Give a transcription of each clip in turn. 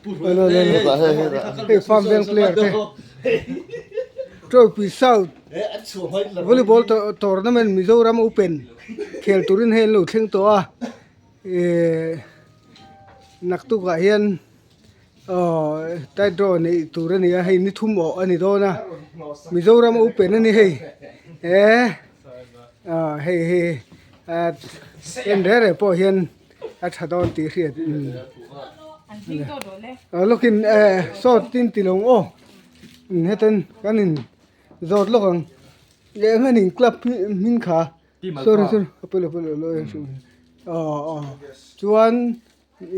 Hei farm veng player te Trophy South volleyball tournament Mizoram Open khel turin hei an lo thleng tawh a ehh naktukah hian aw tight draw neih tur a ni a hei ni thum awh a ni dawn a Mizoram Open a ni hei eh ah hei hi ah en reng reng pawh hian. A tha dawn tih hriat a lawkin eh saw tin ti lo ang aw heten kan in zawt lawk ang leh eng anih club hi hming kha sorry sorry a pawilo pawilo lo en hrih aw aw chuan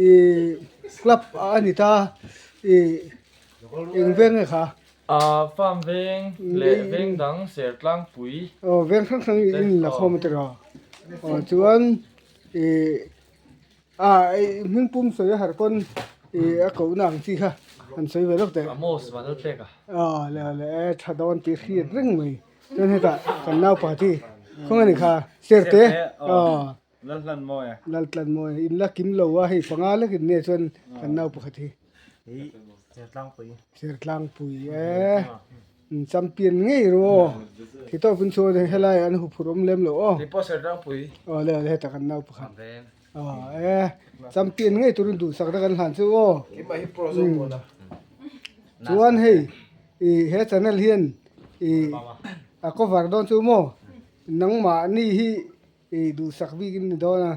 ih club a ni ta ih eng veng nge kha. Ah farm veng leh veng dang ser tlangpui. Aw veng hrang hrang in la khawm a tiraw aw chuan. Ih a hming pum sawi a harh pawn ih a kohna ang chi kha an sawi ve lawk teh. Amos Vanlalpek a. Aw le le e tha dawn tih hriat reng mai chuan hetah kan naupa chi khawnge ni kha Serte aw Laltlanmawia Laltlanmawia in la kim lo a hei panga lek in nia chuan kan naupa khat hi. Hi Sertlangpui. Sertlangpui e. Champion ngei ru aw. Khi tawk in chuan helai an hu phur awm lem lo aw. Kei pawh Sertlangpui. Aw le le heta kan nau pakhat. Aw e champion ngei turin duhsak na kan hlan chu aw. Keimah hi pro zawk mawn a. Chuan hei i he channel hian i a cover dawn chu maw nangmahni hi I duhsak bik in ni dawn a,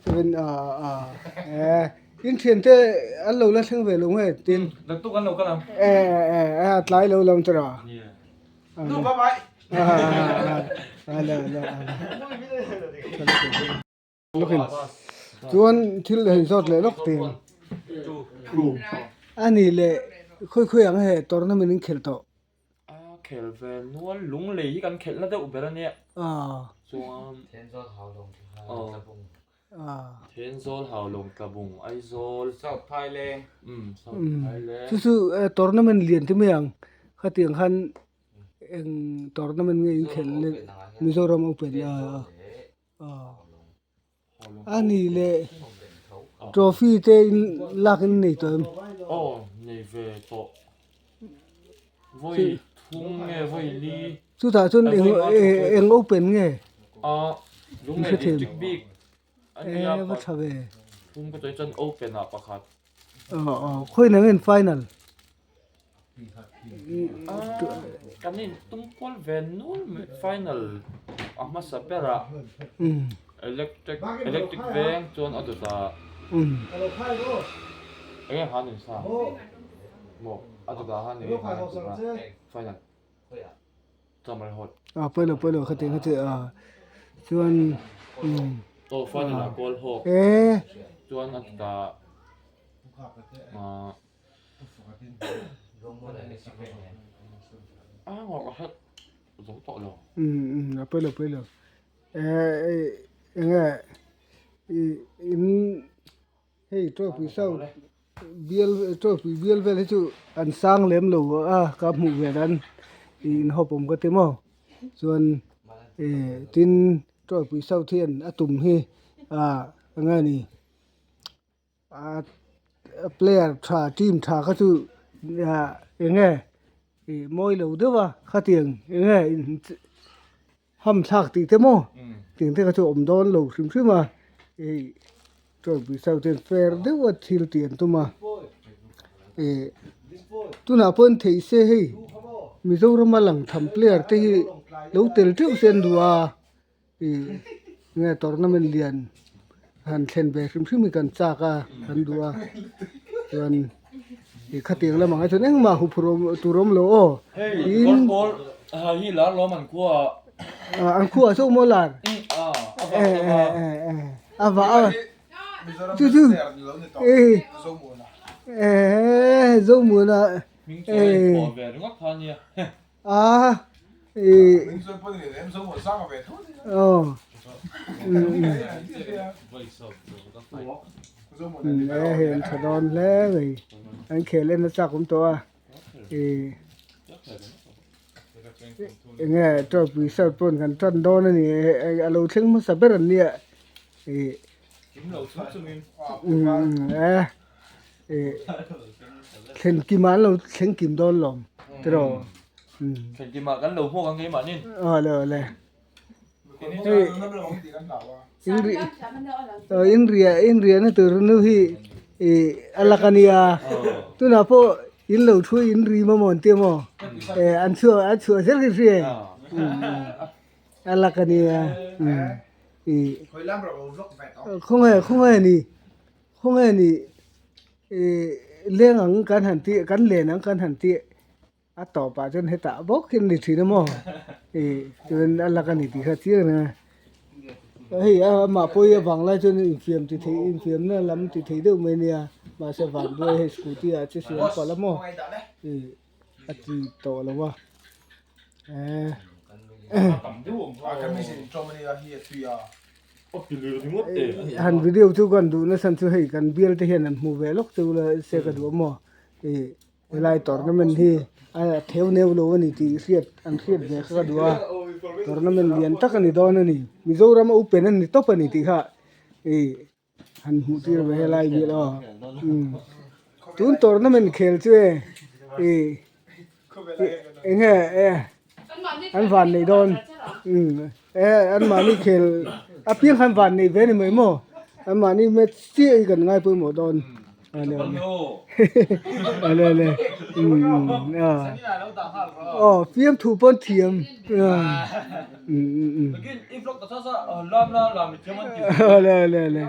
chuan ah eh in thian te an lo la thleng ve lo nge tin. Naktuk an lo kal ang. Eh eh eh a tlai lo lam tawh a. Nu bye bye. Ale ale ale. Lawkin chuan thil hei zawt leh lawk tin. Ani leh khawi khawi ang he tournament in khelh tawh. A khel ve nual lunglei hi kan khelhna deuh ber a nia. Chuan Thenzawl Haulawng Tlabung. Thenzawl Haulawng Tlabung Aizawl. South Phaileng. Umm South Phaileng. Chu chu tournament lian te mai ang khatiang khan eng tournament nge in khelh le Mizoram Open a a ni leh trophy te in lak in nei tawh em? Aw nei ve tawh vawi thum nge vawi li chutah chuan eng eng open nge? A lunglei district bik a nia va tha ve thum ka sawi chuan open ah pakhat aw aw khawiah nge in final? Kan in tum kual ve nual mai final a hmasa berah electric electric veng chuan a dawt a eng nge han in sa maw a dawt ah han eng nge han in tum a final chamal hawt a pawilo pawilo khatiang kha chu a chuan aw final ah kual hawk chuan a dawt ah ah. A pawi lo pawi lo eh eng nge ih in hei trophy saw bial trophy bial vel hi chu an sang lem lo a ka hmuh ve dan ih in hawp awm ka ti maw chuan eh tin trophy south hian a tum hi ah eng nge ni. A player tha team tha kha chu ah eng nge ih mawi lo deuh a khatiang eng nge ham thlak tih te maw tiang te kha chu a awm dawn lo hrim hrim a ih trophy saw ten fair deuh a thil tih an tum a ih tunah pawh an theih se hei Mizoram a lang tham player te hi lo tel teuh se an duh a. Ih nge tournament lian han thlen ve hrim hrim hi kan chak a kan duh a chuan ih khatiang lamah ngai chuan engmah hup tur awm lo aw tiin ah an khuaah saw maw lar eh eh eh eh a vah a chu chu eh eh Zomuana eh A ih aw e hei an tha dawn hle mai an khel en a chak awm tawh a ih eng nge trophy shirt pawn kan tan dawn a ni a lo thleng hmasa ber an nia ih e. Ih thlen kim ah an lo thleng kim dawn lawm tiraw umm. Thlen kim ah kan lo hmuak ang keimahnin. Aw le aw le. Hei inri aw inria inriahna tur nu hi ih a lak a nia tunah pawh in lo thu in ri maw an tia maw eh an chhuah an chhuah zel ka hria a lak a nia umm ih khawnge khawnge ni. Khawnge ni ih leng ang kan han tih kan len ang kan han tih a tawpah chuan hetah bawk hi a ni thin a maw ih chuan a lak a ni tih kha chiang reng a hei amah pawh hi a vang lai chuan infiam ti thei infiamna lam ti thei deuh mai a nia mahse vanduai hei scooty ah che siam palh a maw ih a ti tawh lo a eh. Han video chu kan duh nasa chu hei kan bial te hian an hmu ve lawk chu la se ka duh a maw ih helai tournament hi a theu neu lo a ni tih hriat an hriat ve kha ka duh a tournament lian tak a ni dawn a ni Mizoram open a ni tawp a ni tih kha ih han hmuh tir ve helai bial aw umm tun tournament khel chu e ih eng nge e an van neih dawn umm e an mahni khel apiang khan van neih ve a ni mai maw an mahni match chiah hi kan ngai pawimawh dawn ale ale umm aw fiamthu pawn thiam umm ale ale ale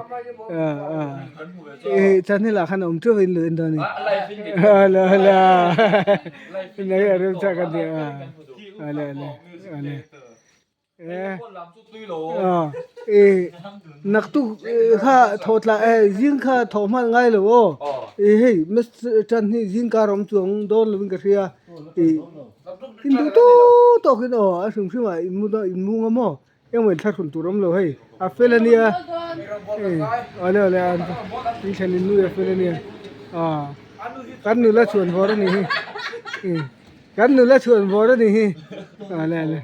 eh channel ah khan a awm teuh in lo en dawn a ni ale ale a rem chak a nia ale ale ale. Naktuk kha thawh tla eh zing kha thawh hman ngai lo aw ih hei match tan hi zing kar awm chuang dawn lovin ka hria ih in duh tawk tawk in aw a hrim hrim ah in mu dawn in mu nga maw engmah in thlahrun tur awm lo hei a fel a nia awle awle a in thlen in nui a fel a nia ah kan nula chhuan vawr a nih hi. Kan nula chhuan vawr a ni hi. Awle awle.